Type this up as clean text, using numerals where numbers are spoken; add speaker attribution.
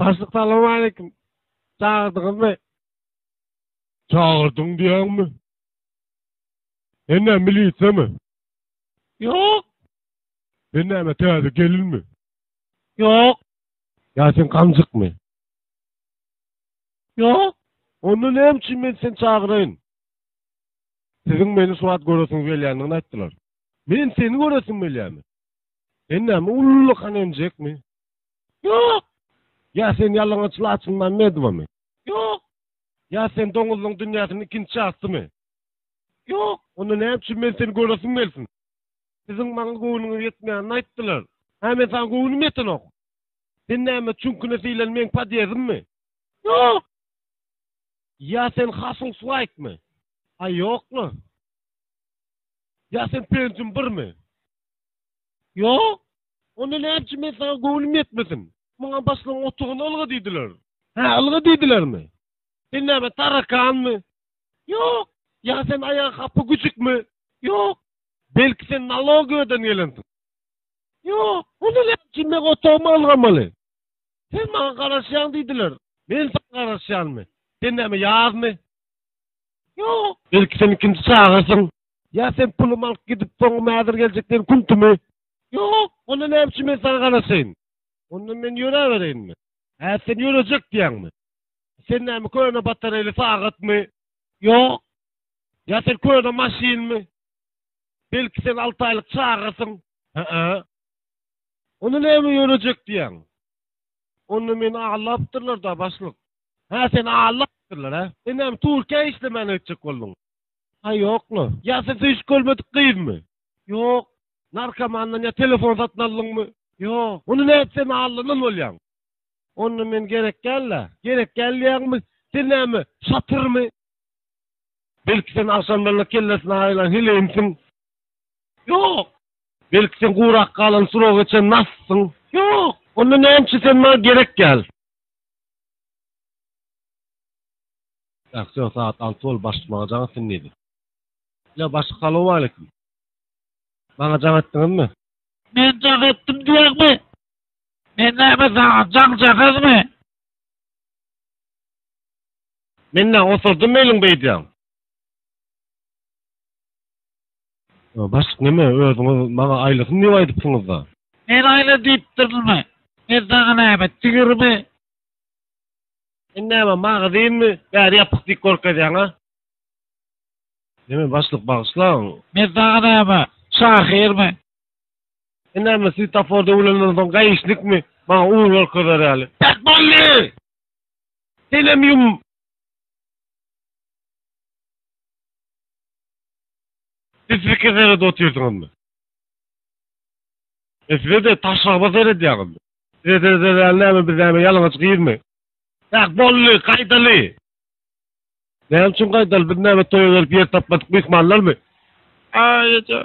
Speaker 1: Başlyk salowmaleýkim. Çagyrdyňyzmy? Çagyrdyň diýýäňmi? Sen näme milisiýamy? Ýok. Sen näme täze gelinmi? Ýok. Ýa sen ganjykmy? Ýok. Onda näme üçin men seni çagyraýyn? Siziň meni şu wagt göresiňiz gelýändigini aýtdylar. Men seni göresim gelýärmi? Sen näme ullakan emjekmi? Ýok. Ýa sen ýalaňaç Laçyn Mämmedowamy? Ýok. Ýa sen doňuzlaň dünýäsiniň ikinji çasymy? Ýok. Onda näme üçin men seni göresim gelsin? Siziň maňa göwnüňiz ýetmeýänini aýtdylar. Hä men saňa göwnüm ýetenok. Sen näme çüňküne sylan meň podýezdimmi? Ýok. Ýa sen Hasul Swaýkmy? Aý ýokla. Ýa sen Pentium birmi? Ýok. Onda näme üçin men saňa göwnüm ýetmesin? Maňa başlygyň otagyna ylga diýdiler. Hä, ylga diýdilermi? Sen näme, tarakanmy? Ýok. Ýa sen aýagy hapa güjükmi? Ýok. Belki sen nalogowydan gelensiň? Ýok. Onda näme üçin meň otagyma ylgamaly? Sen maňa garaşýaň diýdiler. Men saňa garaşýanmy? Sen näme, ýazmy? Ýok. Belki sen ikinji çagasyň? Ýa sen pulumy alyp gidip soňum häzir geljek diýen küntümi? Ýok. Onda näme üçin men saňa garaşaýyn? Onda men ýöräbereýinmi? Hä, sen ýörejek diýýäňmi? Sen näme köne batareýli sagatmy? Ýok. Ýa sen köne maşynmy? Belki sen alty aýlyk çagasyň? Hä-ä. Onda näme ýörejek diýýäň? Onda meni aldapdyrlar-da, başlyk. Hä, seni aldapdyrlar, hä? Sen näme Türkiýä işlemäne gitjek bolduň? Aý, ýok-la. Ýa sen söýüşip görmedik gyzmy? Ýok. Narkomandan ýa telefon satyn aldyňmy? Ýok. Onda nädip sen aldanan bolýaň? Onda men gerek däl-dä. Gerek däl diýýäňmi? Sen näme, şatyrmy? Belki sen agşamlaryna kellesine aýlan heleýimsiň? Ýok. Belki sen gurak galan surok geçen nassyň? Ýok. Onda näme üçin sen maňa gerek däl? Ýagşy, sagat alty boldy, başlyk maňa jaň etsin diýdi. Ýa, başlyk salowmaleýkim. Maňa jaň etdiňizmi?
Speaker 2: Men jaň etdim diýýäňmi? Men näme saňa jaňjagazmy?
Speaker 1: Men nä osurdym eliň beýdýäň? Başlyk neme özüňiz maňa aýlasyn diýip aýdypsyňyzda.
Speaker 2: Men aýla diýipdirinmi? Men saňa näme tigirmi?
Speaker 1: Sen näme magazinmi? Bäri ýapyk diýip görkezýäň a? Neme başlyk bagyşlaň.
Speaker 2: Men saňa näme şahyrmy?
Speaker 1: Sen näme swetofor döwülenden soň gaýyşnikmi? Maňa ugur görkezer ýaly. Bes boldy! Senem ýum! Siz pike seredip otyrsyňyzmy? E size-de taşlagma seredýäňizmi? Size sereder ýaly näme biz näme ýalaňaç gyzmy? Bäh boldy, gaýdaly! Näme üçin gaýdaly? Biz näme toýa gelip ýer tapmadyk myhmanlarmy?
Speaker 2: Aý eje.